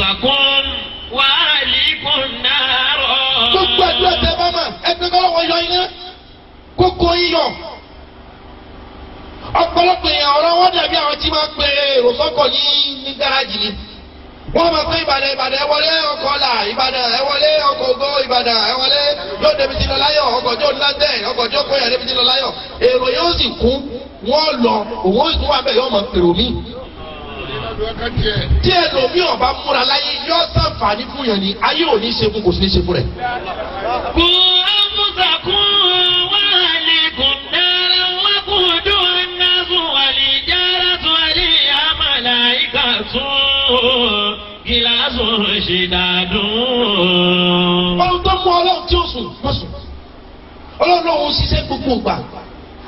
أنفسكم وأهليكم نارا. Gbogbo àdúrà tẹ bá mà, ẹgbẹ́ kọ́ lọ́wọ́ yọ iná kókó yíyọ. Ọ̀pọ̀lọpọ̀ èèyàn, ọ̀rọ̀ wọn dàbí àwọn tí máa ń pe èrò sọ́kọ̀ ní gáràjì ni. Wọ́n máa pé Ìbàdàn, Ìbàdàn, ẹ wọlé ọkọ̀ ọ̀la, Ìbàdàn, ẹ wọlé ọkọ̀ ògo, Ìbàdàn, ẹ wọlé, yóò débi tí lọ láyọ̀, ọkọ̀ tó lásẹ̀, ọkọ̀ tó kóyà débi tí lọ láyọ̀. Èrò yóò sì kún, wọ́n lọ, òun ó sì tún wà bẹ́ẹ̀, yóò máa pèrò míì. Tí ẹlòmíì ọba múra láyé, yóò sàǹfààní fún yàn ní ayé, ò ní ṣe fún, kò sí ní ṣe fún rẹ̀. قوا أنفسكم وأهليكم نارا وقودها الناس والحجارة عليها ملائكة غلاظ شداد. Ohun tó mú Ọlọ́run tí ó sùn ló sùn, Ọlọ́run lòun ṣiṣẹ́ gbogbo ìgbà,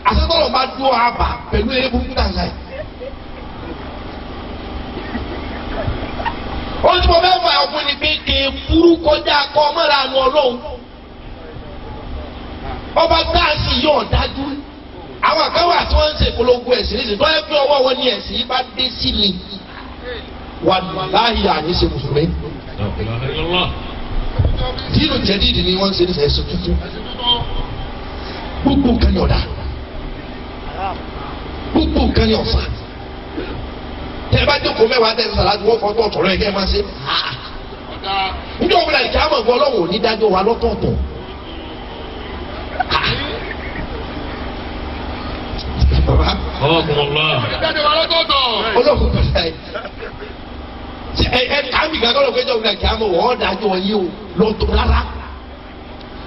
àṣetọ́lọ̀ máa dúró àbà pẹ̀lú eré burúkú náà láì. Ohun tí mo fẹ́ fà ọkùnrin ni pé kéèkúrú kọjá kọ́ mọ́ra àánú Ọlọ́run. Ọba gáàsì yóò dájú. Àwọn kan wà tí wọ́n ń ṣe ìpolongo ẹ̀sìn nísìnyí tó yẹ pé ọwọ́ wọn ní ẹ̀sìn yìí bá dé sí mi. Wàláhì, àní ṣe mùsùlùmí. Dínú jẹ́dídì ni wọ́n ń ṣe nísìnyí, ẹ̀sìn tuntun. Gbogbo nǹkan ni ọ̀dà. Gbogbo nǹkan ni ọ̀sà. Tẹ́ ẹ bá jókòó mẹ́wàá, tẹ́ ẹ sàlá tí wọ́n fọ́ tọ̀tọ̀ rẹ̀ kẹ́ ẹ máa ṣe. Níjọ́ òun làlìkí àmọ̀ gbọ́, Ọlọ́run ò ní dájọ́ wa lọ́tọ̀ọ̀tọ̀. Bàbá. Ọlọ́run kò sáyé. Ṣé ẹ kàmí kan kọ́ ló péjọ òun làlìkí àmọ̀ wọ́n dájọ́ yìí o lọ́tọ̀ rárá.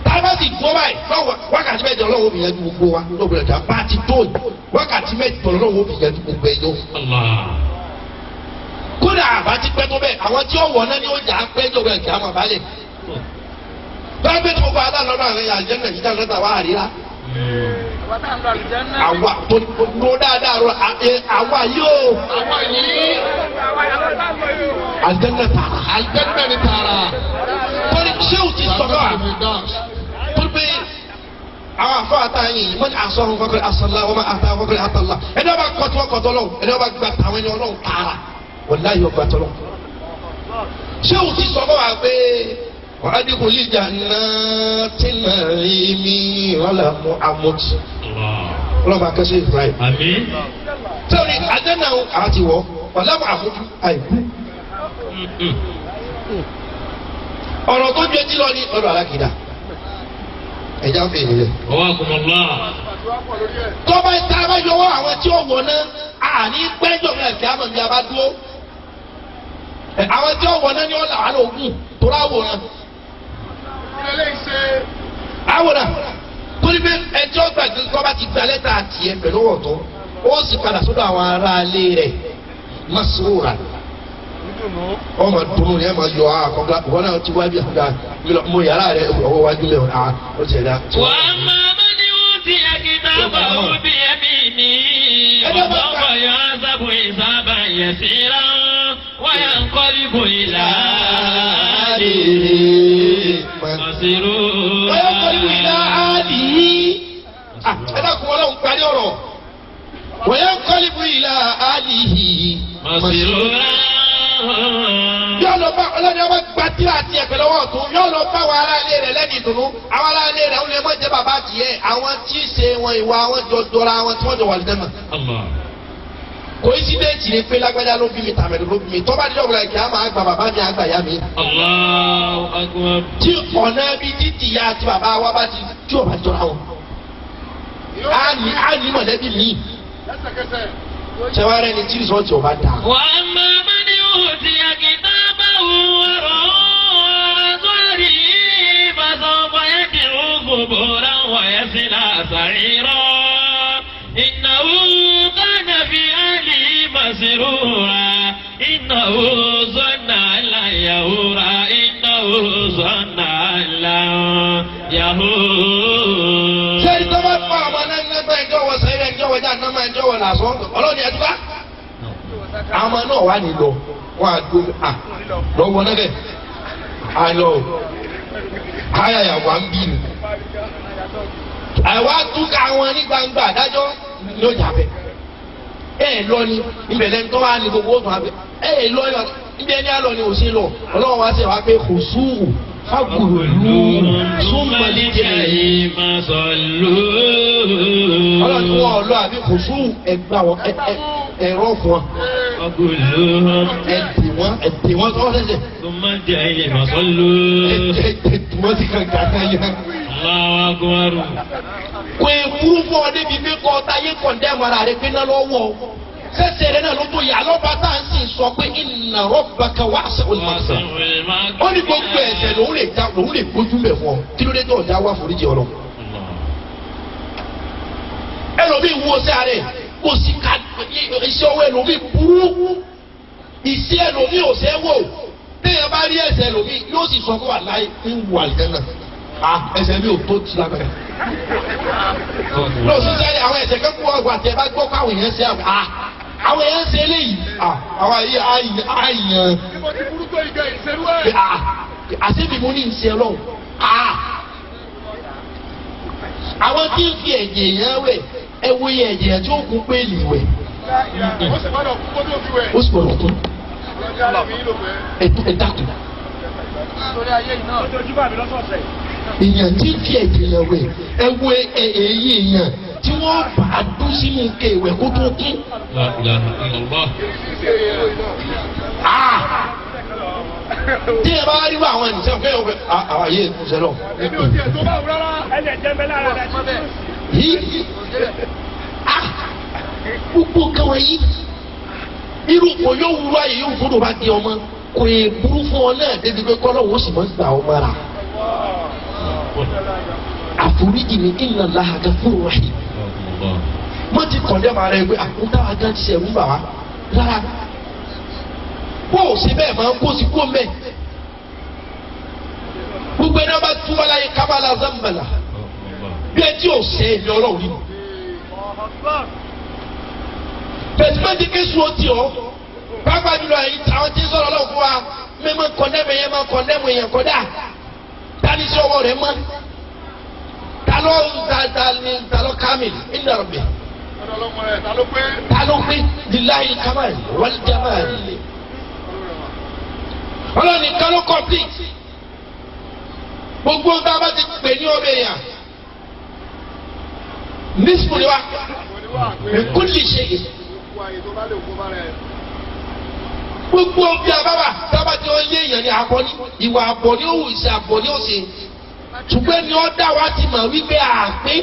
Tábà sì gbọ́ báyìí lọ́wọ́, wákàtí 8 Ọlọ́run fi yanjú gbogbo wa lọ́wọ́ ìjà bá ti tó yìí, wákàtí 8 Ọlọ́run fi yanjú gbogbo ẹjọ́. Kódà àbá ti pẹ́ tó bẹ́ẹ̀, àwọn tí ó wọ̀ náà ni ó jà á pẹ́ jọ̀wọ́ ẹ̀kẹ́ àmọ̀ balẹ̀. Báyọ̀ pé tí mo gba adáná náà rẹ̀ àjẹ́ náà yíjà lọ́tà wá àríra. Àwa tó tó dáadáa rọ àwa yóò àjẹ́ náà tààrà. Aljanna ni tààrà. Torí ṣé o ti sọ̀rọ̀ à? Torí pé àwọn afọ àtàyìn yìí wọ́n ní asọ́run kọ́kọ́rẹ́ asọ́lá, wọ́n máa àtàwọn kọ́kọ́rẹ́ àtàlá. Ẹni wọ́n bá kọ́ tí wọ́n kọ́ tọ́lọ́hùn, ẹni wọ́n bá gba tàwọn ẹni Ọlọ́run tààrà, wàláhì ọgbà tọ́lọ́hùn. Ṣé o ti sọ fún wa pé wàá dínkù líjà náà tí náà rí mi wàhálà mú amúti ọlọ́ba akẹ́sẹ̀ Ibrahim. Àmín. Sọ́ni àjẹ́nà àti wọ́ wàhálà mú àmútu àìkú. Ọ̀rọ̀ tó ju etí lọ ní ọ̀rọ̀ alákìdá ẹ̀já ń fèèrè rẹ̀. Tọ́ba ìta bá yọwọ́ àwọn tí ó wọ̀ náà, àní pẹ́jọ́ mi àti àmọ̀ mi àbá dúró. Àwọn tí ó wọ̀ náà ni wọ́n là wà lóògùn tó ráwòrán. Àwòrán torí pé ẹjọ́ gbàgbé kọ́ bá ti gba lẹ́tà tiẹ̀ pẹ̀lú ọ̀tọ̀, ó sì padà sọ́dọ̀ àwọn aráalé rẹ̀ masrura, ọmọ dunu ni ẹ máa yọ àkọ́gbá ìwọ náà ti wájú àgbà mo yàrá rẹ ọwọ́ wájú lẹ́wọ̀n à ó ti ẹ̀dá. وأما من أوتي كتابه بيمينه فسوف يحاسب حسابا يسيرا وينقلب إلى أهله مسرورا. Ọyọ́ kọ́lù ìlà áàlì yìí. Ẹ dákun, Ọlọ́run parí ọ̀rọ̀. Wọ́yọ́ kọ́lù ìlà áàlì yìí. مسرورا. Yóò lọ bá ọlọ́ni ọba gba tíra àti ẹ̀pẹ̀ lọ́wọ́ ọ̀tún, yóò lọ bá àwọn aráalé rẹ̀ lẹ́nu ìdùnnú. Àwọn aráalé rẹ̀ ń lè mọ̀ jẹ́ bàbá tiẹ̀, àwọn tí í ṣe wọn, ìwà wọn jọ jọra wọn tí wọ́n jọ wà lẹ́mọ̀. الله. Kò í sí déètì ni pé lágbájá ló bí mi, tàmẹ̀dù ló bí mi. Tọ́ba dídọ̀ wọlé kí á máa gba bàbá mi, àgbà yá mi. الله أكبر. Tí ọ̀nà ibi títì ya àti bàbá wa bá ti tí ò bá jọra wọn. Á ní mọ̀lẹ́bí mi. Ṣé wàá rẹ̀ ni tí rìsọ́ọ̀tì ò bá dáa? وأما من أوتي كتابه وراء ظهره فسوف يدعو ثبورا ويصلى سعيرا إنه كان في أهله مسرورا إنه ظن أن لن يهورا إنه ظن أن لن يهور. Sẹ́ni tó bá fún àwọn náà nígbà ẹjọ́ wọ sẹ́yìn, ẹjọ́ wọ jáde náà, ẹjọ́ wọ làásán, Ọlọ́ni ẹ̀dúrà. Àwọn ọmọ náà wà nílò wọn àgbo à lọ́wọ́ náà bẹ̀. Àlọ́ àyàyà wà ń bí mi. Àwa túkà wọn ní gbangba àdájọ́ ló jà bẹ̀. Ẹ lọ ni ìbẹ̀lẹ̀ tó wà ní gbogbo ògùn abẹ. Ẹ lọ ni Ibi ẹni àlọ́ ni ò sí lọ. Ọlọ́run wá sí wa pé kò súwù fagùlù súnmọ́lì jẹ́. الجحيم صلوه. Ọlọ́run tí wọ́n lọ àbí kò súwù ẹgbà wọn ẹ̀rọ fún wọn. فكلوهم Ẹ̀dì wọn ẹ̀dì wọn tọwọ́ sẹ́sẹ̀. ثم الجحيم صلوه. Ẹ̀dì wọn sì kàn gàgà yẹn. الله أكبر. Kò è burú fún ọ débi pé kọ́ táyé kọ̀ndẹ́mù ara rẹ pé náà lọ́wọ́ sẹ́sẹ̀ rẹ náà ló tó yà lọ́ba tá à ń sì sọ pé inna rabbaka wasi'ul maghfirah. Ó ní gbogbo ẹ̀ṣẹ̀ lòun lè ta lòun lè gbójú mẹ́ fún ọ kí ló dé tó ọ̀dá wá foríjì ọlọ. Ẹlòmíì wo sí ààrẹ kò sí ká iṣẹ́ ọwọ́ ẹlòmíì burú iṣẹ́ ẹlòmíì ò ṣe é wò téèyàn bá rí ẹ̀ṣẹ̀ ẹlòmíì yóò sì sọ fún wa láì ń wà àlùjánnà ẹ̀ṣẹ̀ mi ò tó ti lábẹ́rẹ́ lọ sí sẹ́yìn àwọn ẹ̀sẹ̀ kan kú ọgbà tẹ bá gbọ́ káwọn èèyàn ṣe àwọn àwọn èèyàn ṣe eléyìí àwọn yìí àyàn àṣebí mo ní ìṣe ọlọ́run àwọn tí ń fi ẹ̀jẹ̀ yẹn wẹ̀ ẹ wo iye ẹ̀jẹ̀ yẹn tí ó kún péèlì wẹ̀ Ó sì gbọ́dọ̀ kú kó tó fi wẹ̀. ó sì gbọ́dọ̀ kún ẹ dákun èèyàn tí ń fi ẹ̀jẹ̀ yẹn wẹ̀ ẹ wo èyí èèyàn tí wọ́n bá dún sínú ike ìwẹ̀ kó tó kún. لا إله إلا الله. Tí ẹ bá rí wá àwọn ènìyàn fẹ́ ọ̀fẹ́ àwọn ayé ìkúnṣẹ́ lọ. Èmi ò tiẹ̀ tó bá wù rárá. Yìí gbogbo nǹkan wọ̀nyí irú kò yóò wúwo ayé yóò fún bá di ọmọ kò yẹ burú fún ọ náà débi pé kọ́lọ́ wo sì máa ń gbà ọmọ rà. Àforíjì ni inna Allaha ghafurur rahim. الله. Wọ́n ti kọ̀ndẹ́ máa rẹ̀ pé àkúntà wa gan ti ṣẹ̀rú bà wá rárá. Kó o ṣe bẹ́ẹ̀ máa ń kó o sì kó o mẹ́. Gbogbo ẹni wọn bá túbọ̀ láyé kábàlà zambala bí ẹ tí ò ṣe èmi ọlọ́run rí. Tẹ̀síwájú kéṣù ó ti ọ́ pápá jùlọ ẹ̀yìn àwọn tí ń sọ̀rọ̀ ọlọ́run fún wa mímọ́ kọ̀ndẹ́mù yẹn máa kọ̀ndẹ́mù yẹn kọ́dà tani sí ọwọ́ rẹ̀ mọ́ ta ló ta ta ni ta ló kámìlì ìdàrọ̀bẹ̀ Ta ló pé? ta ló pé lillahi kamal wal jamal ọlọ́run nìkan ló complete gbogbo nǹkan bá ti pè ní ọbẹ̀ yẹn nísìkò ni wa kulli shay gbogbo bí a bá wà sábà tí wọ́n yé èèyàn ní abọ́ ní ìwà àbọ̀ ní òwò ìṣe àbọ̀ ní òṣè ṣùgbọ́n ni ó dá wa ti mọ̀ wípé àpé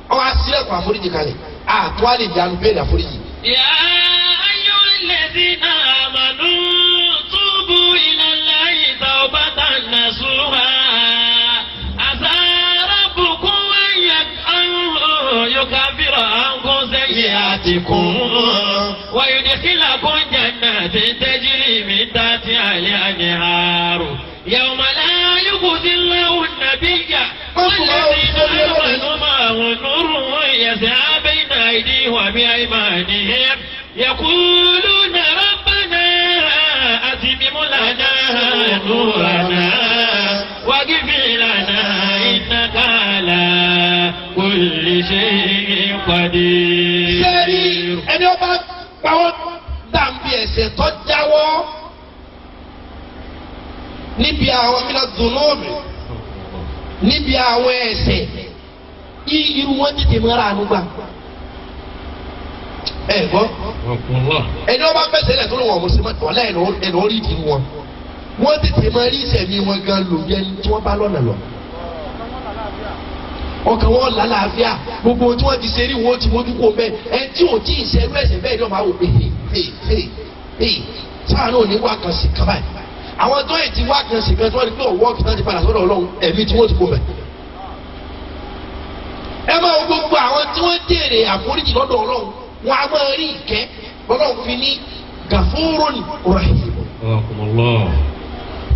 ọ wá sílẹ̀kùn àforíjì kalẹ̀ àtọ́ àlè ìyanu béèrè àforíjì. يا أيها الذين آمنوا توبوا إلى الله توبة نصوحا عسى ربكم أن يكفر عنكم سيئاتكم ويدخلكم جنات تجري من تحتها الأنهار يوم لا يخزي الله النبي والذين آمنوا معه نور يسعى بين أيديهم وبأيمانهم يقولون ربنا أتمم لنا نورنا واغفر لنا إنك على كل شيء قدير. Sẹ́ẹ̀rí ẹni ọba pàwọ́ dàbí ẹ̀ṣẹ̀ tó jáwọ́ níbi àwọn mílíọ̀nù dùnúbì níbi àwọn ẹ̀ṣẹ̀ irú wọn tètè mọ́ra àánú gbà. Ẹ gbọ́ ẹni ọba fẹsẹ̀ lẹ̀ tó lè wọ̀ mùsùlùmí ọ̀la ẹ̀ lọ́ rí ìdí wọn. Wọ́n tètè máa rí ìṣẹ̀mí wọn gan lò bí ẹni tí wọ́n bá lọ́nà lọ. Ọkàn wọn lálàáfíà gbogbo ohun tí wọ́n ti ṣe rí wọn ó ti mójú kó bẹ́ẹ̀ ẹni tí ò tí ì ṣe irú ẹ̀ṣẹ̀ bẹ́ẹ̀ ni wọ́n máa wò pé hey hey hey hey sáà náà ò ní wá kan sí kan báyìí. Àwọn tó yẹ ti wá kan sí kan tí wọ́n ti pé ọ̀wọ́ kìtàn ti padà sọ́dọ̀ Ọlọ́run ẹ̀mí tí wọ́n ti kó bẹ́ẹ̀. Ẹ máa wo gbogbo àwọn tí wọ́n jèrè àforíjì lọ́dọ̀ Ọlọ́run wọn a máa rí ìkẹ́ Ọlọ́run fi ní gàfúrún rahim.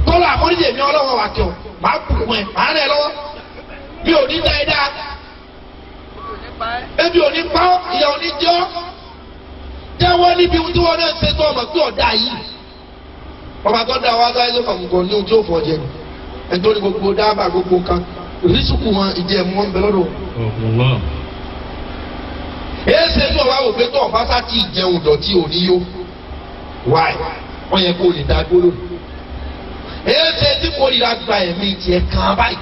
Tọ́lá àforíjì èmi Ọlọ́run wà kí ọ màá bùkún ẹ màá rẹ̀ lọ́wọ́ mi ò ní dá ẹ dá ebi ò ní pa ọ́ ìyà ò ní jẹ ọ́ jẹ́wọ́ níbi tí wọ́n náà ṣe tó ọmọ pé ọ̀dà yìí ọba tó dá wa sáyé sọ́kàn nǹkan ní ojú òfò ọ̀jẹ̀ ẹni tó ní gbogbo dábàá gbogbo nǹkan rísíkù wọn ìjẹ́ mu wọn bẹ lọ́dọ̀. Èyí ṣe ní ọ̀wá wò pé tó ọ̀bá sá ti jẹun dọ̀tí òní yó wáì. Wọ́n yẹ kó o lè dá gbólóhùn. Èyí ṣe tí kò ríra gba ẹ̀mí tiẹ̀ kan báyìí.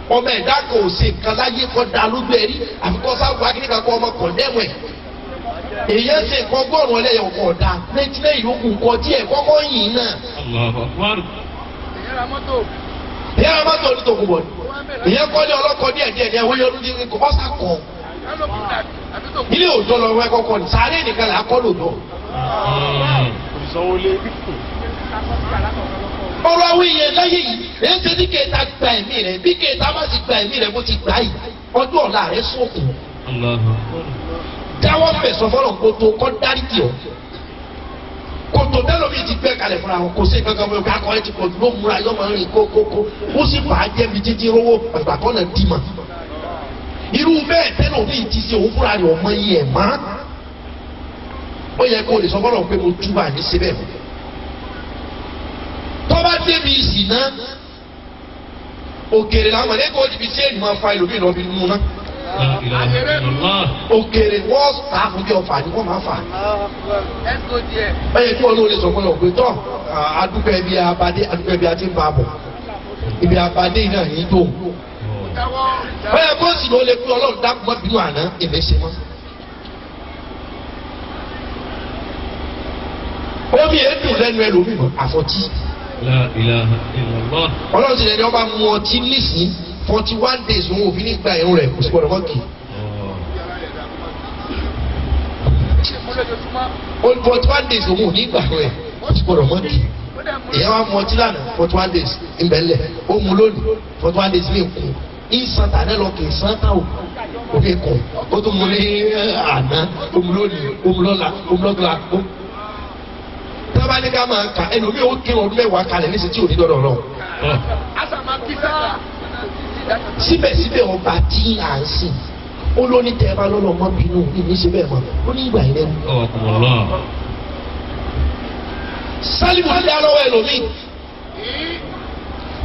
Ọmọ ẹ̀dá kan ò ṣe nǹkan láyé kọ́ da lójú ẹ̀rí àfikọ́ sáwọ́ akíníkà kọ́ ọmọ kọ̀ndẹ́mù ẹ̀. Èyí ṣe nǹkan ọgọ́rùn-ún ẹlẹ́yọ̀ kọ̀ ọ̀dà létílẹ̀ ìyókù nǹkan tí ẹ̀ kọ́kọ́ yìn náà. Allahu Akbar. Ìyẹn ra mọ́tò. Ìyá ọmọ tó ní tòkùn bọ̀ ni. Ìyẹn kọ́lé ọlọ́kọ díẹ̀ díẹ̀ ní ẹ̀wọ́n yọdún ní ọ̀sà kọ̀. Ilé òjò lọ wẹ́ kọ́kọ́ ni sàárè nìkan là á kọ́ lòdò. Ọ̀rọ̀ àwọn èèyàn láyé yìí èyí ṣe ní kẹta gba ẹ̀mí rẹ̀ bí kẹta bá sì gba ẹ̀mí rẹ̀ bó ti gbà yìí ọjọ́ ọ̀la rẹ̀ sókun. Allahu Akbar. Dáwọ́ fẹ̀sọ̀ fọlọ̀ kótó kọ́ dáríjì ọ́. Kòtò tẹ́lómi ti gbẹ́ kalẹ̀ fúnra wọn kò sí kankan fún mi kakọ ẹ ti pọ̀ ló múra yọ máa ń rìn kókókó ó sì fà á jẹ́ mi títí rówó àgbà kan náà dì mà. Irú bẹ́ẹ̀ tẹ́lómi ti ṣe òun fúnra rẹ̀ ọmọ yìí ẹ̀ má. Ó yẹ kó o lè sọ fọlọ́ pé mo túbà ní síbẹ̀ mọ́. Tọ́ba débi ìsìná òkèrè làwọn ẹ̀kọ́ ti fi ṣé ènìyàn fa ẹlòmíì lọ bí nínú náà. La ilaha illallah. Òkèrè wọ́n ta fún bí ọfà ni wọ́n máa fà. Ó yẹ kí wọn lóore sọ fún ọ pé tọ́ adúgbò ẹbí abadé adúgbò ẹbí àti ń bá bọ̀ ibi abadé náà yìí tó. Ó yẹ kó sì ló lè pé ọlọ́run dákun mọ́ bínú àná èmi ṣe mọ́. Omi èédùn lẹ́nu ẹlòmíì mọ́ àfọ̀tí. La ilaha illallah. Ọlọ́run sì lẹ́ni ọba mu ọtí nísìnyí 41 days òun òfin nígbà irun rẹ̀ kò sí gbọdọ̀ mọ́ kì í. Ó 41 days òun ò ní gbà rẹ̀ kò sí gbọdọ̀ mọ́ kì í. Ìyá wa mu ọtí lánàá 41 days ńbẹ̀lẹ̀ ó mu lónìí 41 days mi kù ìsàn tàná lọ kì í sàn tán o òfin kù ó tún mu ní àná ó mu lónìí ó mu lọ́la ó mu lọ́la ó. Tábà ní ká máa kà ẹlòmíì ó kírun ọdún mẹ́wàá kalẹ̀ níṣẹ́ tí ò ní dọ́dọ̀ lọ. Síbẹ̀síbẹ̀ ọba tí à ń sìn ó ló ní tẹ́ ẹ bá lọ́lọ́ mọ́ bínú ìní ṣe bẹ́ẹ̀ mọ́ ó ní ìgbà yẹn lẹ́nu. Ọkùnrin. Sálímù ti dá lọ́wọ́ ẹlòmíì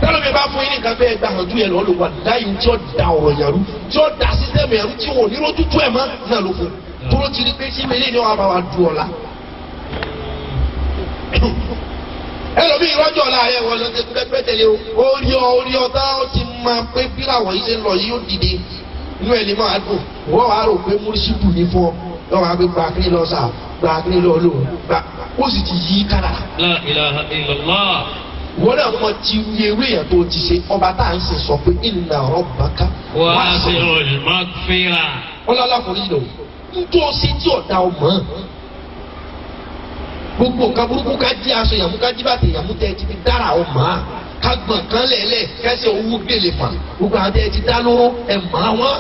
tẹ́lómi bá fún yín ní nǹkan bẹ́ẹ̀ gbà hàn ju yẹn lọ́ọ́ ló wà láyé tí ó da ọ̀rọ̀ yàrú tí ó da sísẹ́mù yàrú tí wọn ò ní rójútu ẹ̀ mọ́ náà ló fún tóró ti rí pé sí mi lé ní wọn bá wa du ọ̀la. Ẹlòmíì rọ́jò ọ̀la rẹ̀ wọ́n lọ sí pẹ́pẹ́ tẹ̀lé o ó rí ọ ó rí ọ tá ó ti máa pé bí làwọn yìí ṣe ń lọ yìí ó dìde inú ẹ̀ lè máa dùn wọ́n wàá rò pé múrísìkù ní fún ọ lọ́wọ́ àgbẹ̀ gbà kí lọ sà gbà kí lọ lò gbà ó sì ti yí kádà. La ilaha illallah. Wọ́n náà mọ ti ewé yẹn tó ti ṣe ọba tá à ń sè sọ pé inna rabbaka Wasi'ul maghfira. ọlọ́lá kò ní lò ń tó ṣe tí ọ̀dà ọmọ gbogbo nǹkan burúkú ká jí aṣọ ìyàmú ká jí bàtà ìyàmú tẹ ẹ ti fi dára ọmọ a ká gbọ̀n kan lẹ̀lẹ̀ kẹsẹ̀ owó gbèlè fà gbogbo àwọn tẹ ẹ ti dá lóró ẹ mọ̀ àwọn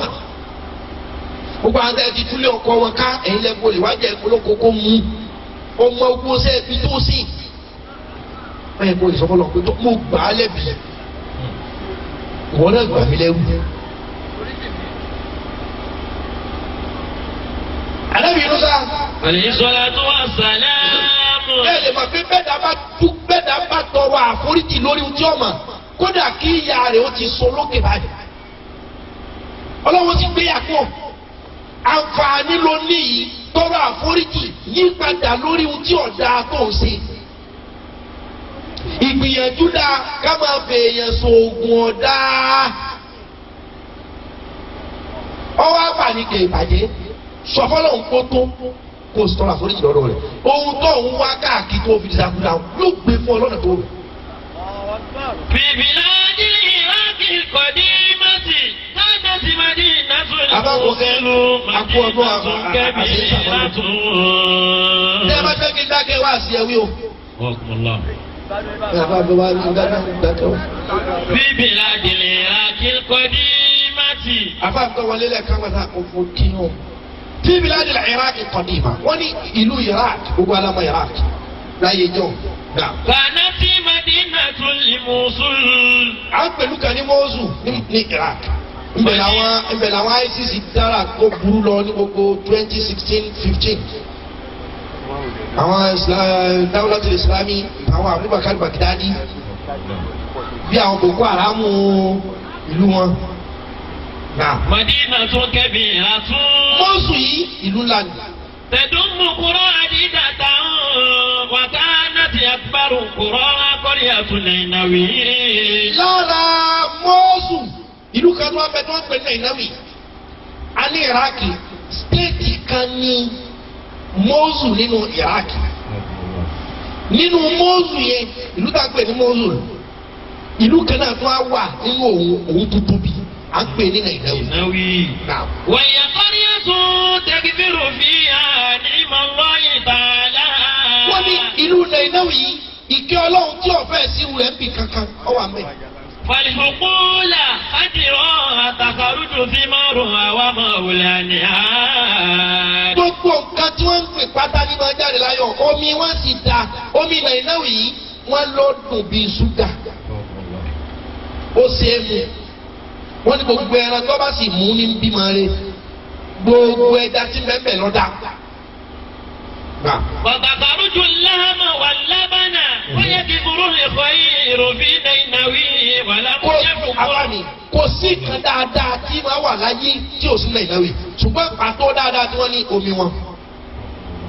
gbogbo àwọn tẹ ẹ ti túlé ọkọ wọn ká ẹ̀yin lẹ́kọ̀ọ́ lè wájà ẹ̀kọ́ lóko kó mú ọmọ ogun ṣe ẹbí tó sì ẹ kó ìsọfọlọ pé mo gbà á lẹ́bi ìwọ náà gbà mí lẹ́rú. Ànábì Musa Alayhi salatu wassalam. ẹ lè mọ̀ pé bẹ́ẹ̀dá bá tú bẹ́ẹ̀dá bá tọrọ àforíjì lórí ohun tí ó mọ̀ kódà kí ìyá rẹ̀ ó ti so lókè báyìí. Ọlọ́run ti gbé yàgò àǹfààní ló ní yìí tọrọ àforíjì yípadà lórí ohun tí ọ̀dà tó ń ṣe. Ìgbìyànjú dáa ká máa fèèyàn sòògùn ọ̀dà. Ọwọ́ àǹfààní kè ìbàjẹ́ sọfọlọ́ ń kó tó kó o sì tọrọ àforíjì lọ́dọ̀ rẹ̀ ohun tó ń wá káàkiri tó fi disaguda yóò gbé fún ọ lọ́nà tó rò. Fi biladil Iraqil qadimati kanat madinatul Abákòókẹ́, Mosul akú ọdún madinatun kabiratun. Tẹ́ ẹ bá fẹ́ kí n dákẹ́ wá sí ẹwí o. Ọkùnrin. Bàbá mi wá ní dákẹ́ dákẹ́ o. Fi biladil Iraqil qadimati. Àbá mi kọ́ wọlé lẹ́ẹ̀kan wọn náà òfò kí wọn. Fi biladil Iraq qadima wọ́n ní ìlú Iraq gbogbo alamọ Iraq láyé jọ náà. Kanat madinatul Mosul. À ń pẹ̀lú kan ní Mosul ní Iraq. Nbẹ̀ làwọn nbẹ̀ làwọn ISIS dára tó burú lọ ní gbogbo 2016-15. Àwọn Dawlatul Islami àwọn Abubakar Baghdadi bí àwọn Boko Haram ìlú wọn. Náà. Madinatun kabiratun. Mọ́sù yìí ìlú ńlá ni. تضم قرى عديدة وكانت أكبر قرى قرية نينوي. Lára Mọ́ọ̀sù, ìlú kan tó wá fẹ́ tó wọ́n pè ní Nàìnáwì, a ní Iraki, state kan ní Mọ́ọ̀sù nínú Iraki. Nínú Mọ́ọ̀sù yẹn, ìlú tá a pè ní Mọ́ọ̀sù, ìlú kan náà tó wá wà nínú òun, òun tó tóbi, à ń pè ní Nàìnáwì. نينوي. Náà. وهي قرية تكثر فيها نعم الله تعالى. Wọ́n ní ìlú Nàìnáwì yìí, ìkẹ́ Ọlọ́run tí ọ̀fẹ́ sí rẹ̀ ń bì kankan ọ wà mẹ́. فالحقول خضراء تخرج ثمارها ومولانها. Gbogbo nǹkan tí wọ́n ń pè pátá ní máa jáde láyọ̀, omi wọ́n sì da omi Nàìnáwì yìí, wọ́n ló dùn bíi ṣúgà, ó ṣe é mu. Wọ́n ní gbogbo ẹran tó bá sì mú ní bímọ rẹ̀, gbogbo ẹja tí mẹ́mẹ́ lọ́dà. Gbà. وتخرج اللحم واللبن ويكثر الخير في نينوي ولم Kó يكن abáni kò sí nǹkan dáadáa tí wọ́n wà láyé tí ò sí Nàìnáwì, ṣùgbọ́n pàtó dáadáa tí wọ́n ní, omi wọn,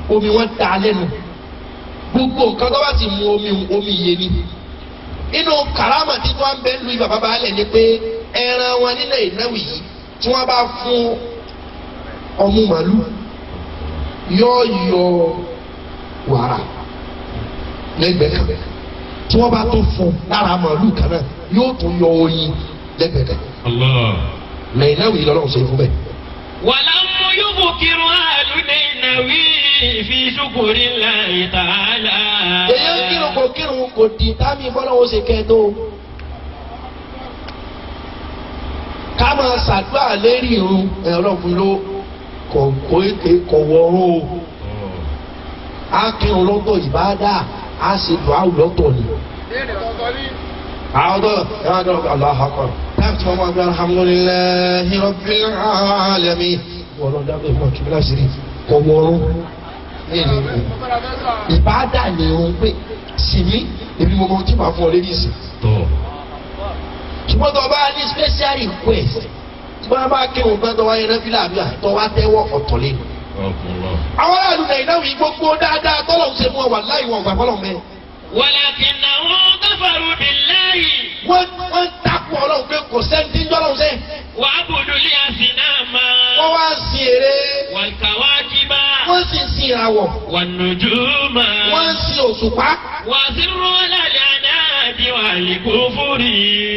omi wọn dá lẹ́nu. Gbogbo nǹkan tó bá ti mu omi, omi yé ni. Inú karama tí wọ́n bẹ lu bàbá baálẹ̀ ni pé ẹran wọn ní Nàìnáwì yìí, tí wọ́n bá fún ọmú màálù, yóò yọ wàrà lẹ́gbẹ̀ẹ́ kan. Tí wọ́n bá tó fún lára màálù kan náà, yóò tún yọ oyin lẹ́gbẹ̀ẹ́ kan. الله. Nàìnáwì lọ́lọ́run ṣe fún bẹ́ẹ̀. ولم يبكر أهل نينوي في شكر الله تعالى. Èyàn kírun kò kírun kò di tábì bọ́lọ́wọ́ ṣe kẹ́ tó. Ká máa ṣàdúrà lérí irun ẹ̀, Ọlọ́run ló kò kó èké kò wọ́ọ́rọ́ o. Á kírun lọ́tọ̀, ìbáadà á ṣe dùá lọ́tọ̀ ni. Ọ̀tọ̀ọ̀tọ̀ ní. Àwọn tó ẹ máa dọ̀rọ̀ Allahu Akbar. Táàbù tí wọ́n máa gbé alhamdulillahi rabbil alamin. Wọ́n lọ dábẹ́ ìmọ̀ kí mílá sírí kò wọ́ọ́rọ́. Ìbáadà ni òun pé sì mí, èmi mo mọ tí màá fún ọ lérí ìsìn. Ṣùgbọ́n tó o bá ní special request, tí wọ́n bá kírun tán, tó wáyé rẹ́fílà àbí tó wá tẹ́wọ́, ọ̀tọ̀ lé. Àwọn aráàlú Nàìjíríà wí gbogbo dáadáa tọ́lọ̀ ń ṣe fún ọ, wà láì wọ̀n gbà fọlọ́ mẹ́. ولكنهم كفروا بالله. Wọ́n takò Ọlọ́run pé kò sẹ́ni tí ń jọ́ lọ́hùn sẹ́. وعبدوا الأصنام. Wọ́n wá ń sin ère. والكواكب. Wọ́n sì ń sin ìràwọ̀. والنجوم. Wọ́n ń sin òṣùpá. وأصروا على العناد والكفر.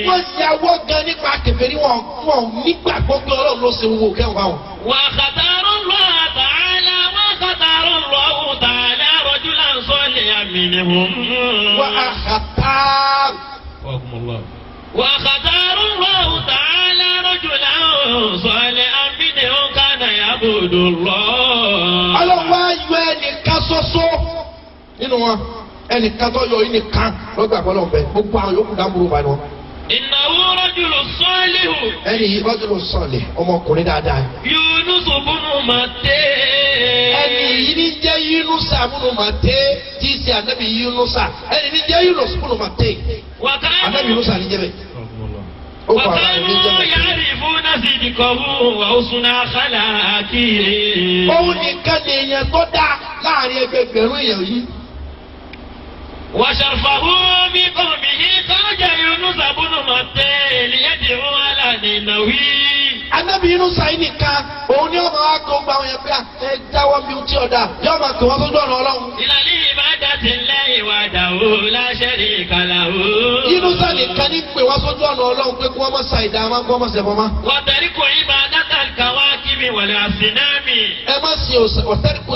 Wọ́n ṣe awọ́ gan nípa kèfèrí, wọn nígbàgbọ́ pé Ọlọ́run ló ṣe wo kẹ́hìn báwọn. واختاروا الله تعالى واختار الله تعالى رجلا صالحا منهم. Wọ́n á kàtà. واختار الله تعالى رجلا صالحا منهم كان يعبد الله. Ọlọ́run wá yọ ẹnìkan ṣoṣo nínú wọn, ẹnìkan tó yọ yìí nìkan lọ́gbà bọ́lọ̀ bẹ́ẹ̀, gbogbo àwọn yòókù dáńbúrò bá ní wọn. إنه رجل صالح. Ẹni yìí rọ́jòló sọ̀lẹ̀, ọmọkùnrin dáadáa. يونس بن متى. Ẹni yìí ní jẹ́ Yúnúsà múnú Màté, tí í ṣe ànábì Yúnúsà. Ẹni ní jẹ́ Yúnúsà múnú Màté, ànábì وكانوا Yúnúsà ní jẹ́ bẹ́ẹ̀. Ó kọ ara rẹ̀ ní jẹ́ وكانوا bẹ́ẹ̀. يعرفون صدقه وحسن أخلاقه. Òun nìkan ni èèyàn tó dáa láàrin ẹgbẹgbẹ̀rún èèyàn yìí. وشرفه من قومه. خرج يونس بن متى ليدعو على نينوي. Ànábì Yúnúsà yìí nìkan, òun ni ọmọ wa kó gba àwọn yẹn pé ẹ jáwọ́ bí ohun tí ọ̀dà yóò máa kó wọn sójú ọ̀nà Ọlọ́run. إلى العبادة الله وحده لا شريك له. Yúnúsà nìkan ní pè wọ́n sójú ọ̀nà Ọlọ́run pé kí wọ́n má sa ìdá wọn, kí wọ́n má ṣẹbọ mọ́. وترك عبادة الكواكب والأصنام. Ẹ má sin ọ̀tẹ́rìkù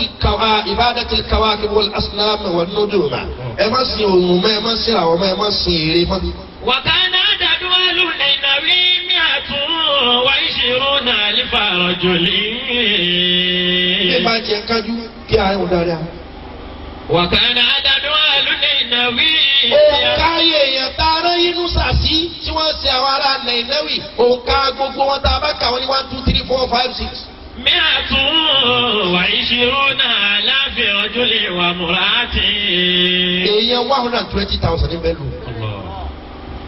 ìbádàtì kawáàkì wal asnam wan nujum. Ẹ má sin òòrùn mọ́, ẹ má sin ìràwọ̀ mọ́, ẹ má sin ère mọ́. وكان عدد أهل نينوي 120,000 رجل. Bí ẹ bá jẹ kájú kí ààrẹ wọn dáadáa. وكان عدد أهل نينوي Òǹkà èèyàn tá a rán Yínúsà sí tí wọ́n ṣe àwọn ará Nàìnáwì, òǹkà gbogbo wọn tá a bá kà wọ́n ní one, two, three, four, five, six. 120,000 رجل وامرأة. Èèyàn 120,000 ní bẹ́ẹ̀ lò.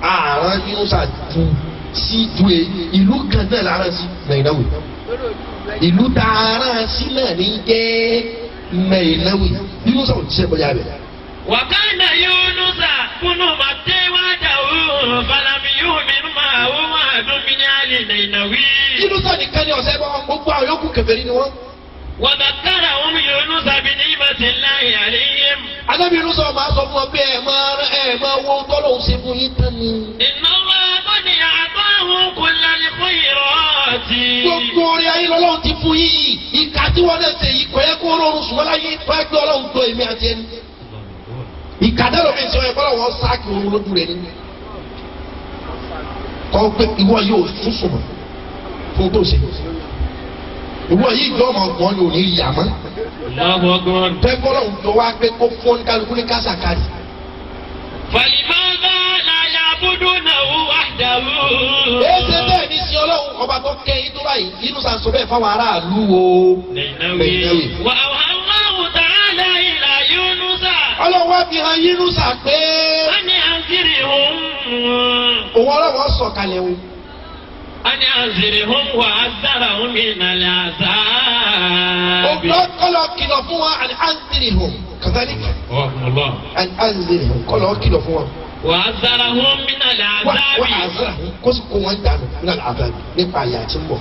Àrùn Yínúsà ju sí ju ìlú kan náà lára sí Nàìnáwì. Ìlú tá a rán sí náà ní jẹ́ Nainawi Yunusa ò jíṣẹ́ kọjá bẹ̀. وكان يونس بن متى وحده فلم يؤمن معه أحد من أهل نينوى. Yunusa nìkan ni ọ̀sẹ̀ bọ́ gbogbo àwọn yòókù kèfèrí ni wọ́n. وذكرهم يونس بنعمة الله عليهم. Ànábì Yunusa máa sọ fún wọn pé ẹ máa wo tọ́lọ́hún ṣe fún yín tán ni. إن الله قد أعطاه كل الخيرات. Gbogbo orí ayé lọ́lọ́run ti fún yín yìí, ìka tí wọ́n náà ṣe yìí kò yẹ kó rọrùn sùn wọ́n láyé tó ẹgbẹ́ Ọlọ́run tó èmi àti ẹni. Ìka dẹ́rọ mi sọ ẹ kọ́ lọ́wọ́ sáàkì òun lójú rẹ ni. Kọ́ pé ìwọ yóò fún sùnmọ̀ fún tó ṣe. Ìwọ yìí jọ ọmọ ọgbọ́n ni ò ní yà mọ́. الله أكبر. Tẹ́gbọ́n lọ́hùn tó wá pé kó fún kálukú ní kásàkárì. فلماذا لا يعبدونه وحده؟ Èsè bẹ́ẹ̀ ni sí Ọlọ́run ọba tó kẹ́yìn tó báyìí, inú sàn sọ bẹ́ẹ̀ fáwọn aráàlú o. نينوي. وأوحى الله تعالى إلى يونس Ọlọ́run wá fi hàn Yínúsà pé أن أنذرهم òun Ọlọ́run sọ̀kalẹ̀ o. أن أنذرهم وأنذرهم من العذاب. Ògbọ́n kọ́lọ̀ kìlọ̀ fún wa àni anzirihum kàtàlíkì الله. àni anzirihum kọ́lọ̀ kìlọ̀ fún wa. وأنذرهم من Wà العذاب. àzàràhùn kó sì kó wọn dànù nínú àbábí nípa àyà tí ń bọ̀.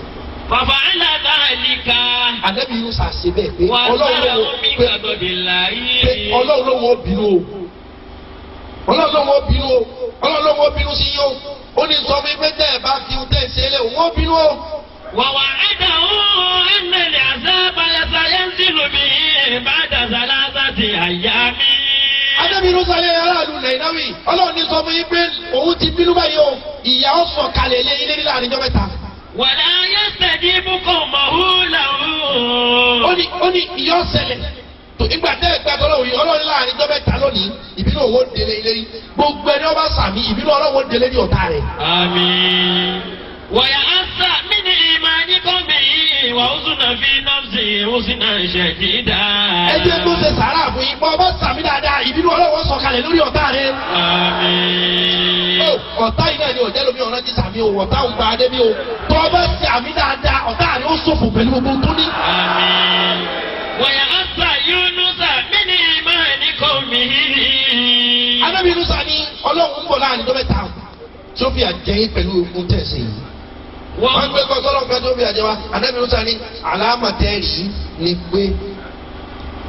ففعل ذلك. Ànábì Yínúsà ṣe bẹ́ẹ̀ pé Ọlọ́run ló وأنذرهم من pé غضب الله. pé Ọlọ́run ló wọ́n bínú o. Ọlọ́run ló wọ́n bínú o. Ọlọ́run ló wọ́n bínú sí yín o. Ó ní sọ fún mi pé tẹ́ ẹ bá fi tẹ́ ẹ ṣe é lé òun ó bínú o. ووعده أن العذاب سينزل به بعد 3 أيام. Ànábì Yínúsà yẹ aráàlú Nàìnáwì. Ọlọ́run ní sọ fún yín pé òun ti bínú báyìí o. Ìyà ó sọ̀kalẹ̀ lé ilé nílẹ̀ àníjọ́ mẹ́ta. ولا يستجيب قومه له. Ó ní ìyà ó ṣẹlẹ̀. Tó ìgbà tẹ́ ẹ gbà tọ́lọ́wọ́ yìí, Ọlọ́run láàrin ọjọ́ mẹ́ta lónìí, ìbínú òun ó délé ilé yìí. Gbogbo ẹni ọba sàmì, ìbínú Ọlọ́run ó délé ní ọ̀tá rẹ̀. آمين. ويأس من إيمانكم به وحزن في نفسه حزنا شديدا. Ẹ jẹ́ tó ṣe sàárà fún yín, bọ́ ọba sàmì dáadáa, ìbínú Ọlọ́run ó sọ̀kalẹ̀ lórí ọ̀tá rẹ̀. آمين. Ó, ọ̀tá yìí náà ni ọ̀jẹ́ lómi ọ̀rọ̀ ti sàmì o, ọ̀tá ń gba adé bí o. Tọ́ ọba sàmì dáadáa, ọ̀tá rẹ̀ ó ṣòfò pẹ̀lú gbogbo tó ní. آمين. ويأس يونس من إيمان قومه. Ànábì Yínúsà ní Ọlọ́run ń bọ̀ láàrin ọjọ́ mẹ́ta tí ó fi àjẹyìn pẹ̀lú ogun tẹ̀sí yìí. Wọ́n gbé kọ́ sọ́lọ́ nǹkan tó fi àjẹ wa. Ànábì Yínúsà ní àlámọ̀tẹ́rì ni pé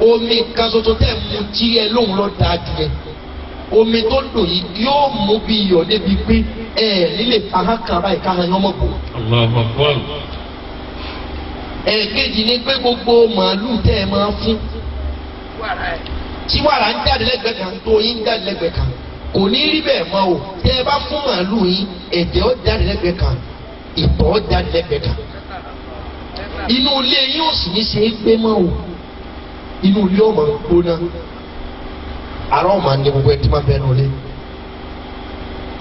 omi kan ṣoṣo tẹ̀ mú tí ẹ lóhùn lọ dáa jù yẹn. Omi tó dùn yìí yóò mú bí iyọ̀ débi pé ẹ nílé fahán kan báyìí káhán yọmọ bò. الله أكبر. Ẹ̀ẹ̀kejì ni pé gbogbo màálù tẹ́ ẹ máa fún tí wàrà ń jáde lẹ́gbẹ̀ẹ́ kan tó yín ń jáde lẹ́gbẹ̀ẹ́ kan kò ní rí bẹ́ẹ̀ mọ́ o. Tẹ́ ẹ bá fún màálù yín, ẹ̀jẹ̀ ó jáde lẹ́gbẹ̀ẹ́ kan, ìtọ̀ ó jáde lẹ́gbẹ̀ẹ́ kan, inú ilé yín ò sì ní ṣe é gbé mọ́ o. Inú ilé ọmọ gbóná, ara ọmọ ní gbogbo ẹ tí máa bẹ́ẹ̀ nulẹ̀,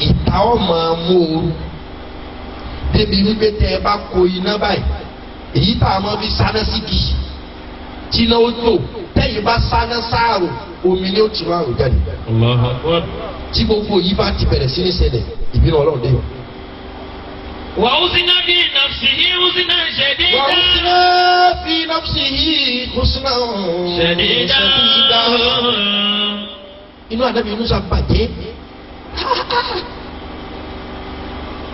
ìta ọmọ mú ooru débi wípé tẹ́ ẹ bá kó iná báyìí, èyí tá a máa fi sáná sígi tí iná ó tò, tẹ́yìn bá sáná sáàrò, omi ni ó ti máa rò jáde. الله أكبر. Tí gbogbo yìí bá ti bẹ̀rẹ̀ sí ní ṣẹlẹ̀, ìbínú Ọlọ́run dé. وحزن في نفسه حزنا شديدا. وحسنا في نفسه حسنا شديدا. شديدا. Inú Ànábì Musa bàjẹ́.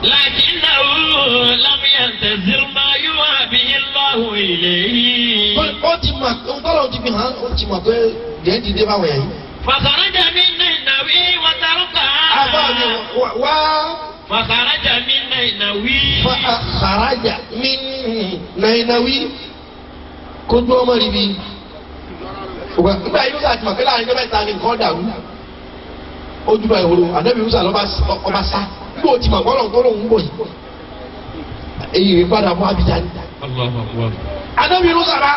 لكنه لم ينتظر ما يوحى به الله إليه. Ó ti mọ̀, tọ́lọ̀ ti fi hàn, ó ti mọ̀ pé gẹ̀ẹ́ ti dé báwọn yẹn. فخرج من نينوى وتركها. Àbá mi wá. فخرج من نينوى. Fa kharaja min Nainawi kójú ọmọ rí bi. Nígbà yìí Musa ti mọ̀ pé láàrin ọjọ́ mẹ́ta ni nǹkan dàrú. Ojú bá ìhòòrò Ànábì Musa lọ́ba ọba sá. Nígbà ó ti mọ̀ kọ́lọ̀ tó lóun ń bọ̀ yìí. Èyí rè padà fún Abidjan. الله أكبر. Ànábì Musa bá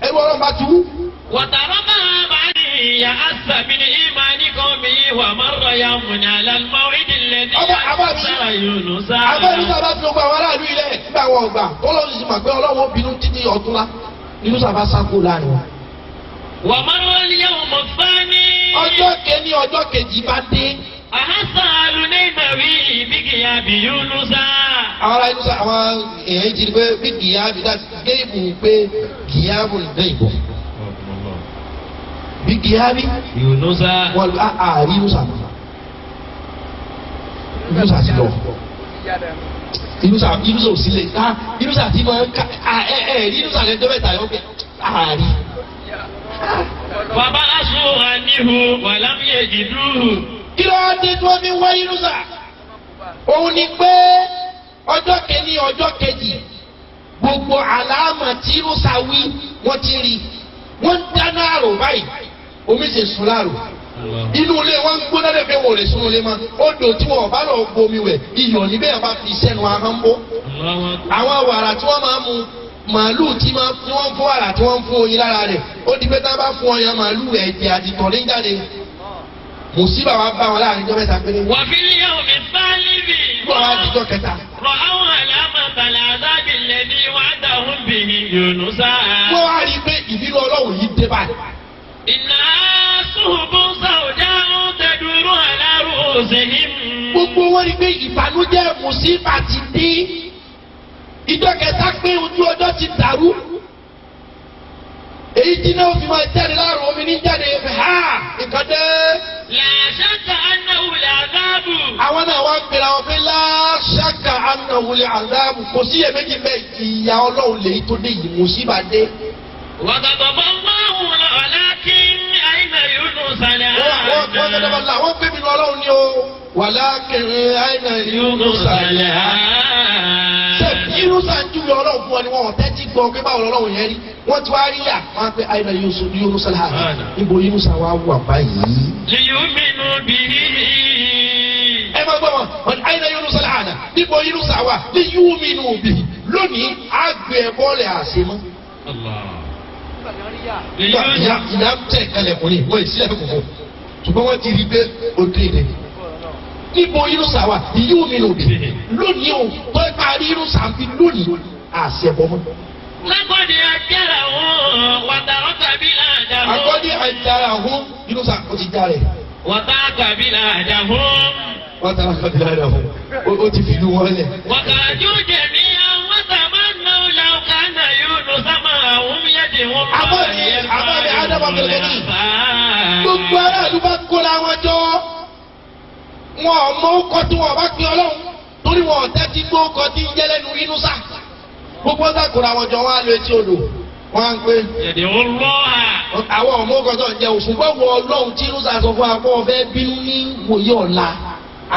ẹrú Ọlọ́run bá tú. وتركها بعد يأس من إيمان قومه ومر يوم على الموعد الذي أرسل يونس. Àbá Musa bá fi gbogbo àwọn aráàlú ilẹ̀ nígbà wọn ọgbà. Tọ́lọ́run sì mọ̀ pé Ọlọ́run ó bínú títí ọ̀túnla. Ní Musa bá sá kó láàrin wọn. ومر اليوم الثاني. Ọjọ́ kẹ́ni, ọjọ́ kejì bá dé. أحس أهل نينوى بغياب يونس. Àwọn ará inú sá àwọn èèyàn ti rí pé bí gìyàbù dá géèmù pé gìyàbù ń dé ìbò. Bí gíhábí يونس. Wọn àárí Yunusa. Yunusa ti lọ. Yunusa, Yunusa ò sílẹ̀. Ah, Yunusa ti máa ń ká ẹ ẹ rí Yunusa lẹ́jọ́ mẹ́ta yọ pé àárí. فبعثوا عنه ولم يجدوه. Kí ló wá dé tí wọ́n fi ń wá Yunusa? Òun ni pé ọjọ́ kìíní, ọjọ́ kejì, gbogbo àlàámà tí Yunusa wí, wọ́n ti rí. Wọ́n ń dáná àrò báyìí, omi sì sùn láàrò, inú ilé wọn ń gbóná lè fi wò lè sunu ilé mọ́. Odò tí wọn bá lọ gbomi wẹ̀, iyọ̀ níbẹ̀ yẹn bá fi sẹ́nu ahọ́n bó. Àwọn wàrà tí wọ́n máa ń mu, màálù tí wọ́n ń fún wàrà, tí wọ́n ń fún oyin lára rẹ̀, ó di pé tá a bá fún ọyàn màálù, ẹ̀jẹ̀ àti tọ̀lé ń jáde. Mùsíbà wa bá wọn láàrin ijọ́ 3 péré. وفي اليوم الثالث Wọ́n wá di ijọ́ kẹta. رأوا علامة العذاب الذي وعدهم به يونس. Wọ́n wá rí i pé ìbínú Ọlọ́run yìí dé báyìí. إنها سحب سوداء تدور على رؤوسهم. Gbogbo wọn rí i pé ìbànújẹ́, mùsíbà ti dé. Ìjọ kẹta pé ojú ọjọ́ ti dàrú, èyí tí náà fi máa jáde láàrún, omi ní jáde ha, nǹkan dé. لا شك أنه العذاب. Àwọn náà wá ń pera wọn pé لا شك أنه العذاب, kò sí iyèméjì bẹ́ẹ̀, ìyà Ọlọ́run lèyí tó dé yìí, mùsíbà dé. وغضب الله ولكن أين يونس؟ Wọ́n wọ́n الآن؟ wọ́n wọ́n gbé mi lọ Ọlọ́run ni o. ولكن أين يونس يونس ṣe الآن؟ Yunusa ń júwe Ọlọ́run fún ọ ni wọn ò tẹ́tí gbọ́ pé báwo lọ́lọ́run yẹn rí. Wọ́n ti wá rí yà wọ́n á pé أين يونس الآن, níbo Yunusa wá wà báyìí? ليؤمنوا به. Ẹ máa gbọ́ wọn, wọn أين يونس الآن, níbo Yunusa wà? ليؤمنوا به, lónìí àgbẹ̀ bọ́ọ̀lì àṣemọ́. الله. Ìyá ìyá ń tẹ̀ kalẹ̀ kùn ní wọ́n ìsílẹ̀ kòkó, ṣùgbọ́n wọ́n ti rí pé ó dé rẹ̀. Níbo Yunusa wà? ليؤمنوا به, lónìí o tó ẹ parí Yunusa fi lónìí àṣẹbọ mọ́. لقد هجرهم وترك بلادهم. Akọ́ni àjàrà hún, Yunusa ó ti já rẹ̀. وترك بلادهم. Wọ́n tara kọ́bílá rẹ̀ hún, ó ti fi ìlú wọn lẹ̀. وخرجوا جميعا وتمنوا لو كان يونس معهم يدعو الله. Àbọ̀dé Adam Abdulgani. Gbogbo aráàlú bá kóra wọn jọ, wọn ò mọ ọkọ tí wọn bá pín Ọlọ́run torí wọn ò tẹ́tí gbọ́ ọkọ tí ń jẹ́ lẹ́nu Yunusa. Gbogbo ọ̀sà kóra wọn jọ, wọn á lọ etí odò, wọn á ń pé يدعو الله. Àwọn ọmọ ọkọ tó ń jẹ òṣùn gbọ́ wọ Ọlọ́run tí Yunusa sọ fún akọ́ ọ̀fẹ́ bínú ní wòye ọ̀la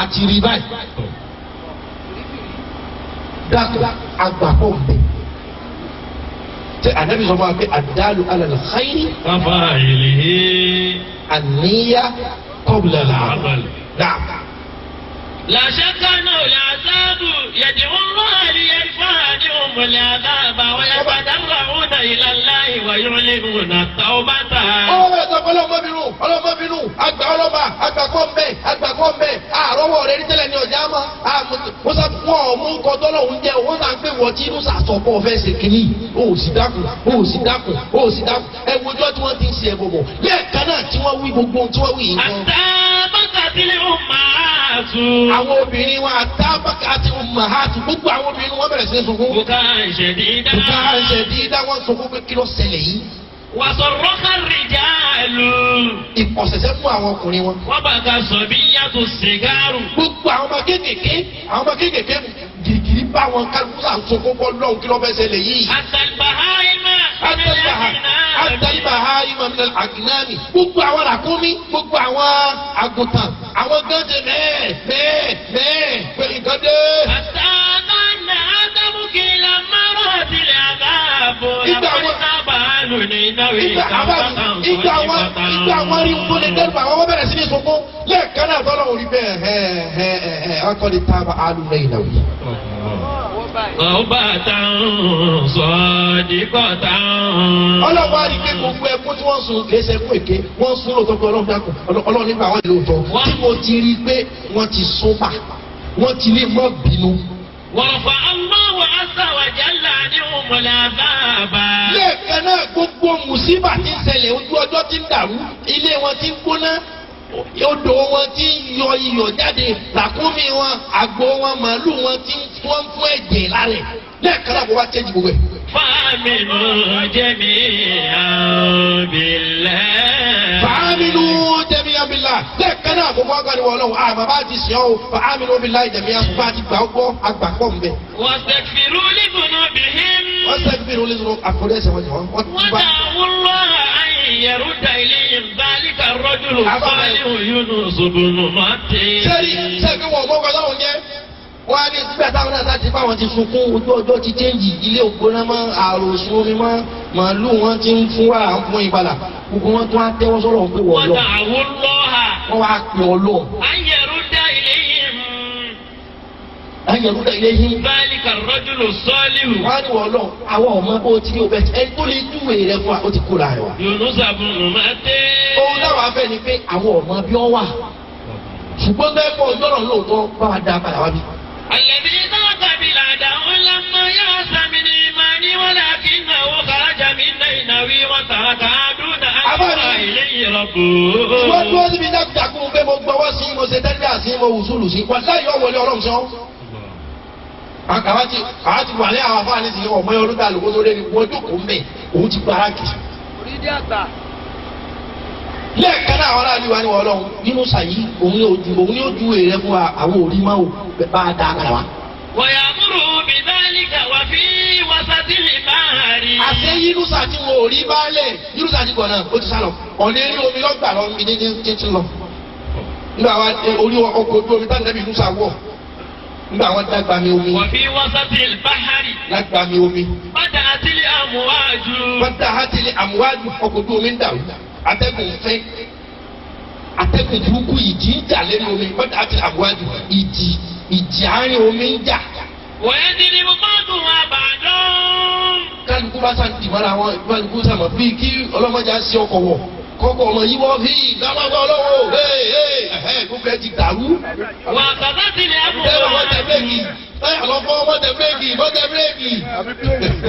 àti rí báyìí. Dákun, àgbàpọ̀ ń bẹ̀. Ṣé Ànábì sọ fún wa pé الدال على الخير كفاعله. النية قبل العمل. العمل. نعم. لا شك أنه العذاب. يدعو الله ليرفع عنهم العذاب ويتضرعون إلى الله ويعلنون التوبة. Ọlọ́mọ ẹ̀sọ́ pé ọlọ́mọ bínú, ọlọ́mọ bínú, àgbà ọlọ́mọ àgbàkọ́ ń bẹ̀, àgbàkọ́ ń bẹ̀, àrọ́wọ́ rẹ ní tẹ́lẹ̀ ní ọjà mọ́. Wọ́n sá fún ọ mú kọ́ tọ́lọ́hún jẹ́ wọ́n náà pé wọ́n tí inú sàsọ̀kọ́ fẹ́ ṣe kínní, ó sì dákun, ó sì dákun, ó sì dákun. Ẹ wojọ́ tí wọ́n ti ń ṣe ẹ̀bọ̀ bọ̀ lẹ́ẹ̀kan náà tí wọ́n wí gbogbo ohun tí wọ́n wí yìí gan. حتى بكت الأمهات. Àwọn obìnrin wọn àtàbàkà àti umahatu, gbogbo àwọn obìnrin wọn bẹ̀rẹ̀ sí ní sunkún. بكاء شديدا. Bùkà ṣẹ̀dí dá wọn sunkún pé kí ló ṣẹlẹ̀ yìí. وصرخ الرجال. Ìpọ̀sẹ̀sẹ̀ fún àwọn ọkùnrin wọn. وبكى الصبية الصغار. Gbogbo àwọn ọmọ kéékèèké, àwọn ọmọ kéékèèké, gìrìgìrì bá wọn, kálukú sà ń sunkún bọ́ lọ́hùn, kí ló fẹ́ ṣẹlẹ̀ yìí. حتى البهائم. حتى البهائم من الأغنام, gbogbo àwọn ràkúnmí, gbogbo àwọn àgùntàn, àwọn gánjẹ mẹ́ẹ̀ mẹ́ẹ̀ mẹ́ẹ̀ pé nǹkan dé. حتى ظن آدم لما رأت العذاب لقد تاب أهل نينوى. Ìgbà àwọn rí tó lè dẹ́rù àwọn, wọ́n bẹ̀rẹ̀ sí ní sunkún lẹ́ẹ̀kan náà tọ́lọ̀ orí bẹ́ẹ̀ ẹ̀ ẹ̀ ẹ̀ ẹ̀ لقد تاب أهل نينوى. توبة صادقة. Ọlọ́run wá rí i pé gbogbo ẹkún tí wọ́n sun kìí ṣe ẹkún èké, wọ́n sun lóòótọ́ pé Ọlọ́run dákun, Ọlọ́run nígbà wọn lóòótọ́ tí mo ti rí i pé wọ́n ti sún pa, wọ́n ti ní mọ́ bínú. ورفع الله عز وجل عنهم العذاب. Lẹ́ẹ̀kan náà, gbogbo mùsíbà ti ń ṣẹlẹ̀, ojú ọjọ́ ti ń dàrú, ilé wọn ti ń gbóná, odò wọn ti ń yọ iyọ̀ jáde, ràkúnmí wọn, àgbò wọn, màálù wọn ti ń wọ́n fún ẹ̀jẹ̀ lálẹ́, lẹ́ẹ̀kan náà kó wá change gbogbo ẹ̀. فآمنوا جميعا بالله. فآمنوا جميعا بالله. Lẹ́ẹ̀kan náà gbogbo agbani wọ̀ ọlọ́run àmọ́ bá ti sìn ọ́ o. فآمنوا بالله جميعا bá ti gbà ó gbọ́ àgbàgbọ́ ń bẹ̀. واستغفروا لذنوبهم. Wọ́n sẹ́ni bí irun lẹ́sọ̀rọ̀ àforí ẹ̀sẹ̀ wọn jọ wọ́n ti bá. ودعوا الله أن يرد إليهم ذلك الرجل الصالح يونس بن متى. Sẹ́ni sẹ́ni wọn mọ́ ọkọ̀ lọ́wọ́ jẹ́ wọ́n á ní sígbà táwọn náà láti bá wọn ti sunkún ojú ọjọ́ ti chẹ́ǹjì ilé ògbóná mọ́ àròsùn omi mọ́ màálù wọn ti ń fún wàrà ń fún ìbalà gbogbo wọn tún á tẹ́wọ́ sọ́rọ̀ pé wọ́n lọ ودعوا الله wọ́n wá pè ọ́ lọ. أن يرد إليهم Ayẹ̀rú ilé yín. ذلك الرجل الصالح Wọ́n á ní wọ́n lọ àwọn ọmọ bó ti ní obẹ ẹni tó lè júwèé rẹ fún wa ó ti kóra rẹ wa. يونس بن متى. Ohun táwọn afẹ́ ni pé àwọn ọmọ bí ọ wà ṣùgbọ́n bẹ́ẹ̀ pọ̀ ọjọ́ náà lóòótọ́ bá wa dá padà wá bí. الذي ذاق بلاده لما يأس من إيمانه ولكنه خرج من نينوى وتركها دون أن يرى إليه ربه. Wọ́n dúró síbi jákujàku pé mo gbọ́wọ́ sí mo ṣe tẹ́lẹ̀ sí mo wùsùlù sí wọ́n láyé ọ̀wọ́lé ọlọ́run sọ. Àwa ti wà ní àwọn afáàní ti ọmọ yẹn olúdà lóko tó lé ní wọ́n jókòó ń bẹ̀ òun ti gbára kì. Lẹ́ẹ̀kan náà àwọn aráàlú wa ni wọ́n lọ́hùn nínú sàyí òun yóò ju èrè fún wa àwọn òrí máa wò bá a dá a padà wá. ويأمره بذلك وفي وسط البحر. Àṣé Yínúsà tí wọn ò rí baálẹ̀ Yínúsà ti gbọ̀nà ó ti sá lọ ọ̀nà eré omi lọ́gbà lọ mi ní títí lọ. Nígbà wa orí ọkọ̀ ojú omi táwọn ẹbí Yínúsà wọ̀ nígbà wọn dàgbà mi omi وفي وسط البحر lágbà mi omi. بدأت الأمواج. Wọ́n dá hátìlì àmúwájú ọkọ̀ ojú omi ń dàrú atẹ́gùn fẹ́ atẹ́gùn burúkú ìjì ń jà lẹ́nu omi wọ́n dá hátìlì àmúwájú ìjì ìjì àárín omi ń jà. ويضرب بعضها بعضا. Kálukú bá sá dìbọ́ra wọn kálukú sàmọ̀ bíi kí ọlọ́mọdé á sí ọkọ̀ wọ̀ kọ́kọ́ ọmọ yìí wọ́n fi gbàgbọ́ ọlọ́wọ́ ee ee ẹ̀hẹ́ gbogbo ẹ ti dàrú. وأخذت Tẹ́lẹ̀ wọ́n tẹ bírèkì الأمواج. táyà lọ́fọ́ wọ́n tẹ bírèkì wọ́n tẹ bírèkì.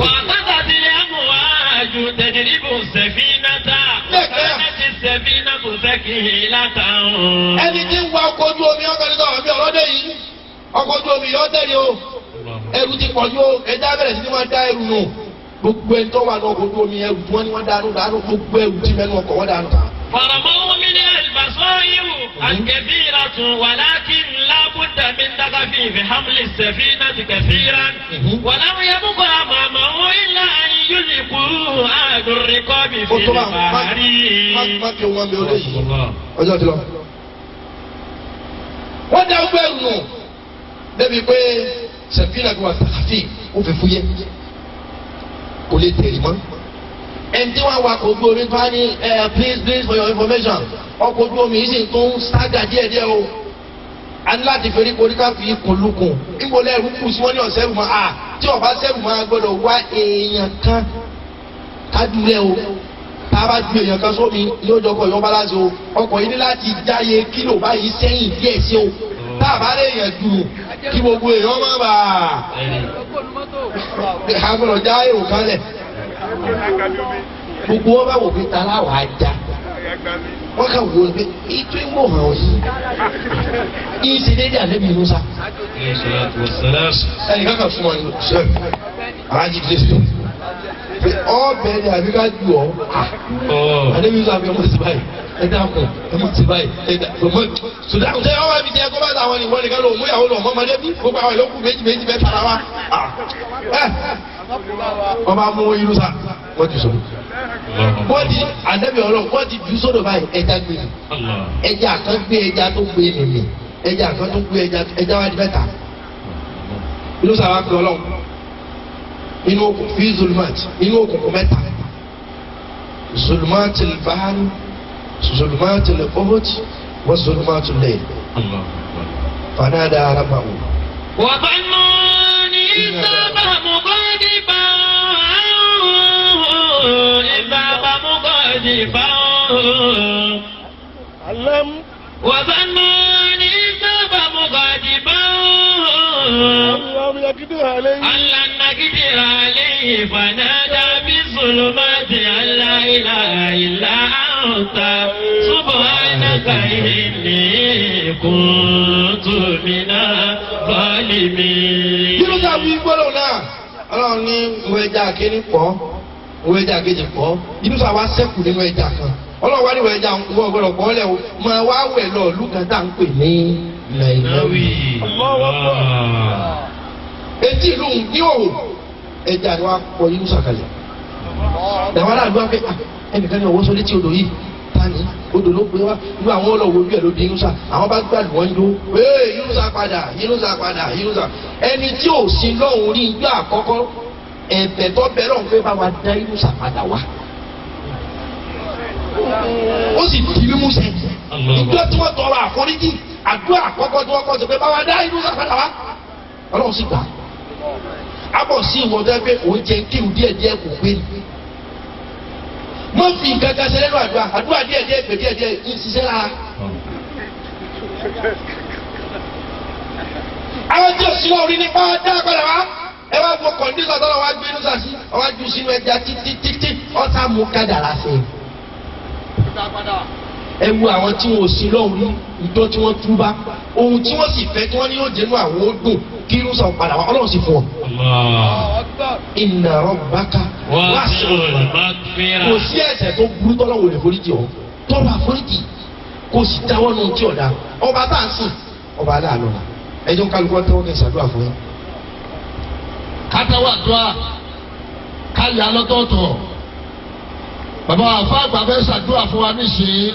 وأخذت الأمواج تجرب السفينة وكانت السفينة ثقيلة. Ẹni tí ń wa ọkọ̀ ojú omi ọkọ̀ nígbà wọn bí ọlọ́dẹ yìí ọkọ̀ ojú omi yọ tẹ̀lé o ẹrù ti pọ̀ ju o ẹja bẹ̀rẹ̀ sí ni wọ́n dá ẹrù nù gbogbo ẹni tó wà ní ọkọ̀ ojú omi ẹrù tí wọ́n ní wọ́n dánú dánú gbogbo ẹrù tí mẹ́nu ọkọ̀ wọ́n dánú. فرموا منها البصائر الكثيرة ولكن لا بد من تخفيف حمل السفينة كثيرا ولم يبق أمامه إلا أن يلقوا أهل الركاب Ó في tó bá má البحر. má kí wọn bí olóyè ọjọ́ ti lọ. Wọ́n dá gbogbo ẹrù nù débi pé sẹ̀fínà kí wọ́n tàkàfì ó fi fúyẹ́ kò lè tẹ̀lé mọ́. Ẹni tí wọ́n wakọ̀ ojú omi tó á ní ẹ please please for your information ọkọ̀ ojú omi yìí sì tún sága díẹ̀díẹ̀ o. A ní láti ferí korí ká fi ikùn lukùn ìwọlé ẹrú kù sí wọn ní ọ̀sẹ̀ rù mọ́ a tí ọba sẹ́rù mọ́ a gbọ́dọ̀ wá èèyàn kan kájúlẹ̀ o tá a bá ju èèyàn kan sómi yóò jọ ọkọ̀ yóò balance o ọkọ̀ yìí ní láti jáye kílò báyìí sẹ́yìn díẹ̀ sí o tá a bá lè yàn jù kí gbogbo èèyàn má bàa a gbọ́dọ̀ já èrò kan lẹ̀ gbogbo wọn bá wò pé ta láwàá já wọn kà wò ó pé ètò ìwò hàn ó yìí yìí ṣe déédéé àlẹ́ mi Musa ẹnì kankan fún wọn ní sẹ alájí tilé sí pé ọbẹ̀ ni àbí ká ju ọ àlẹ́ mi Musa àbí ọmọ ti báyìí ẹ dákun ọmọ ti báyìí ẹ dákun ọmọ sùdà ṣe ọwọ́ ibi tí ẹ kó bá tàwọn ìwọ nìkan ló mú ìyàwó lọ ọmọ ọmọdé bí gbogbo àwọn ìlókù méjì méjì bẹ́ẹ̀ tara wa ẹ wọ́n bá mú irú sa wọ́n ti sọ wọ́n ti ànábì ọlọ́run wọ́n ti jù sódò báyìí ẹja gbé ni ẹja kan gbé ẹja tó gbé nìyí ẹja kan tó gbé ẹja ẹja wá di mẹ́ta inú sábà pé ọlọ́run inú òkun fi zulmat inú òkùnkùn mẹ́ta zulmat al-bahr zulmat al-buhut wa zulmat al-layl fanada rabbahu. وظنون إذ ذهب مغاضبا إذ ذهب مغاضبا Alam. وظنون إذ ذهب مغاضبا Alam yakidu alayhi. أن لن نقدر عليه فنادى بالظلمات أن لا إله إلا أنت سبحانك إني كنت من الظالمين. Kí ló dá wí gbọ́dọ̀ náà? Ọlọ́run ní ìwé ẹja kínní pọ̀, ìwé ẹja kejì pọ̀, Yunusa wá sẹ́kù nínú ẹja kan. Ọlọ́run wá ní ìwé ẹja ìwọ ọ̀gbọ́dọ̀ pọ̀ lẹ̀ o, máa wá wẹ̀ lọ ìlú kan tá à ń pè ní Nàìjíríà. Etí ìlú ní òwò ẹja ni wàá pọ̀ Yunusa kalẹ̀. Làwọn aráàlú wá pé, "Ah, ẹnìkan ní ọwọ́ sọ létí odò yìí, tani odò ló pé wá?" Inú àwọn ọlọ́wọ́ ojú ẹ̀ ló di Yunusa. Àwọn bá gbàdùn wọn jó, "Ee, Yunusa padà, Yunusa padà, Yunusa." Ẹni tí ò sí lọ́hùn rí ijó àkọ́kọ́ ẹ̀bẹ̀ tó bẹ lọ́hùn pé bá wa dá Yunusa padà wá, ó sì di mímú sẹ. Ìjọ tí wọ́n tọrọ àforíjì, àdúrà àkọ́kọ́ tí wọ́n kọ́ sí pé bá wa dá Yunusa padà wá, Ọlọ́run sì gbà á. Bọ̀ sí ìwọ̀n tó yẹ pé òun jẹ kéwù díẹ̀díẹ̀ kò gbé ni. Má fi nǹkan kan ṣe lẹ́nu àdúrà, àdúrà díẹ̀díẹ̀ pé díẹ̀díẹ̀ ń ṣiṣẹ́ lára. Àwọn tí ò sí lórí nípa dá padà wá, ẹ wá gbọ́ kọ̀ǹdíṣà tọ́lọ̀ wá gbé inú sàṣí, ọwá ju sínú ẹja títí títí ọ̀sà mú kádàrá sí i. Ẹ wo àwọn tí wọn ò sí lọ́hùn rí, ìjọ tí wọ́n túbá, ohun tí wọ́n sì fẹ́ tí wọ́n ní yóò jẹ́nu àwọn ó dùn kí irú sàn padà wá, Ọlọ́run sì fún ọ. Inna rabbaka wasi'ul maghfira. Kò sí ẹ̀ṣẹ̀ tó burú tọ́lọ́wọ́ lè foríjì ọ́. Tọrọ àforíjì, kò sì dáwọ́ nù tí ọ̀dà. Ọba tá à ń sìn, ọba aláàánú la. Ẹjọ́ kálukú tẹ́wọ́ kẹ́ ṣàdúrà fún yín. Kátàwá dùá káyà lọ́tọ̀ọ̀tọ̀. Bàbá àfa àgbà fẹ́ ṣàdúrà fún wa nísìnyí.